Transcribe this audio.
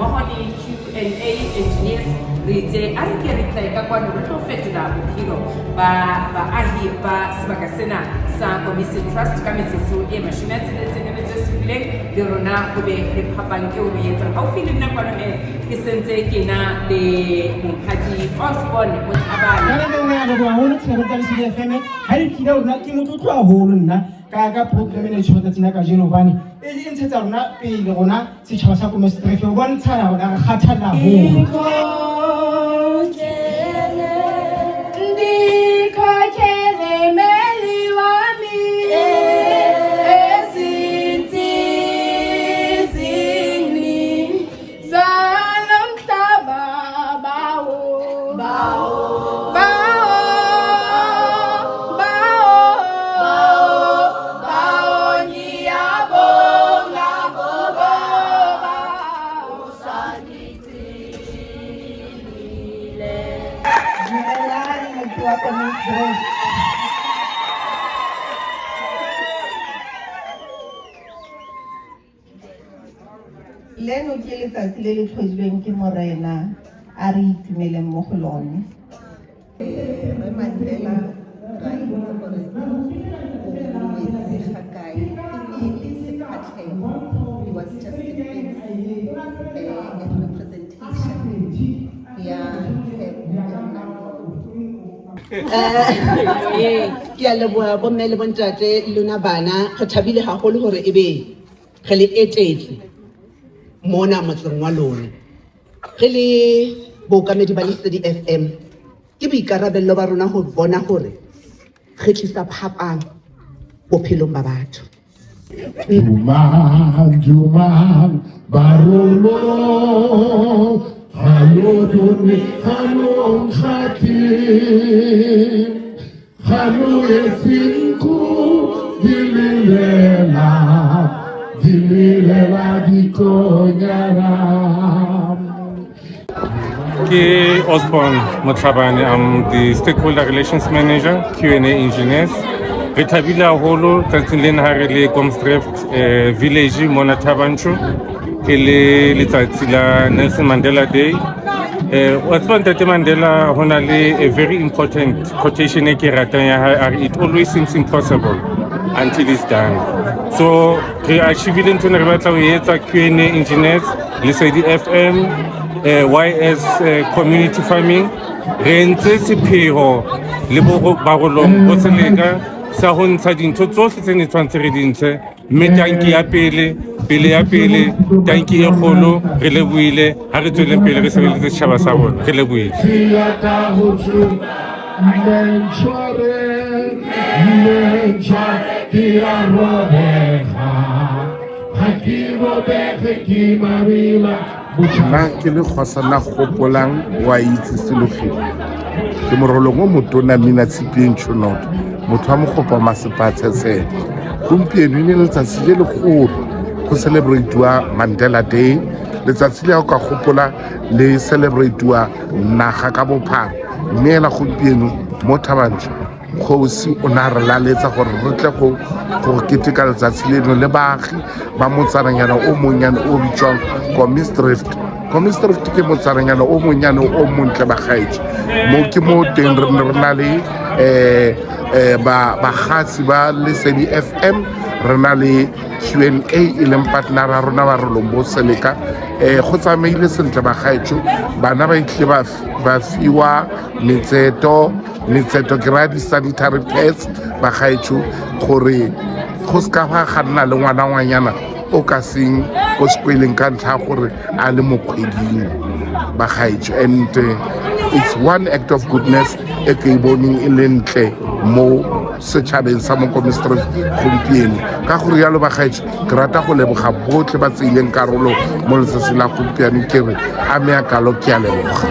mmoho le Q&A Engineers re itse a re ke re tle ka kwano re tlo fetola bophelo ba baahi ba sebaka sena sa Komisi Trust ka metsotso e 67 le rona ho be le phapang eo re etsang haufi le nna kwano e ke sentse ke na le monghadi Osborne Motlhabane. Ka nako nngwe ya leboha haholo tshebeletso tsa Lesedi FM ha e tlile ho nna ke motlotlo haholo nna ka ka program ena e tshwere tsatsing la kajeno hobane e e ntshetsa rona pele rona setjhaba sa Komestrefe ho bontsha hore re kgathalla haholo. Dumelang motse wa Kommetjie. Leno ke letsatsi le le tlhodilweng ke Morena, a re itumeleng mo go lone. Rre Mandela ra itse gore o wetse ga kae, e ne e le sefatlhego, he was just a face, a representation ya tshepo e re nang le yone. Ke a leboha bomme le bontate le lona bana re thabile haholo hore ebe re le etetse mona motseng wa lona re le bookamedi ba Lesedi FM ke boikarabello ba rona ho bona hore re tlisa phapang bophelong ba batho. Dumang, dumang, barolo, ga lo dune, ga lo nkgatlhe, ga lo etse nku di lelela, di lelela dikonyana. Ke Osborne Motlhabane, I'm the Stakeholder Relations Manager, Q&A Engineers. Re thabile haholo tsatsing lena ha re le Komsdrift village mona Thaba Nchu e le letsatsi la Nelson Mandela Day. Wa tseba Ntate Mandela ho na le a very important quotation e ke ratang ya hae, a re it always seems impossible until it's done. So re achievile ntho ne re batla ho etsa Q&A Engineers, Lesedi FM, YS Community Farming re entse sepheo le barolong bo Seleka sa ho ntsha dintho tsohle tse ne tshwanetse re di ntshe mme tanki ya pele pele ya pele tanki e kgolo re lebohile ha re tsweleng pele re sebeletse setjhaba sa rona re lebohile. Nna ke le kgosana gopolang wa itse Selogile ke morolong o motona mmina tshipeng tšhonoto motho wa mogopa masepatshetsele gompieno e ne letsatsi le legolo go celebratiwa Mandela Day letsatsi le o ka gopola le celebratiwa naga ka bophara mme ela gompieno mo Thaba Nchu kgosi o ne a re laletsa gore re tle go keteka letsatsi leno le baagi ba motsananyana o monnyane o bitswang Kommisdrift. Kommisdrift ke motsananyana o monnyane o montle bagaetsho mo ke mo teng re ne re na le bagatsi ba Lesedi FM re na le Q&A e leng partner ya rona ba rolong bo Seleka go tsamaile sentle bagaetsho bana ba itlile ba fiwa metseto metseto ke raya di-sanitary pads bagaetsho gore go seka ga ga nna le ngwana ngwanyana o ka seng ko sekweleng ka ntlha ya gore a le mo kgweding bagaetsho and it's one act of goodness e ke e boneng e le ntle mo setšhabeng sa mo Kommisdrift gompieno ka gore jalo bagaetsho ke rata go leboga botlhe ba tseileng karolo mo letsatsing la gompieno ke re a me a kalo ke a leboga.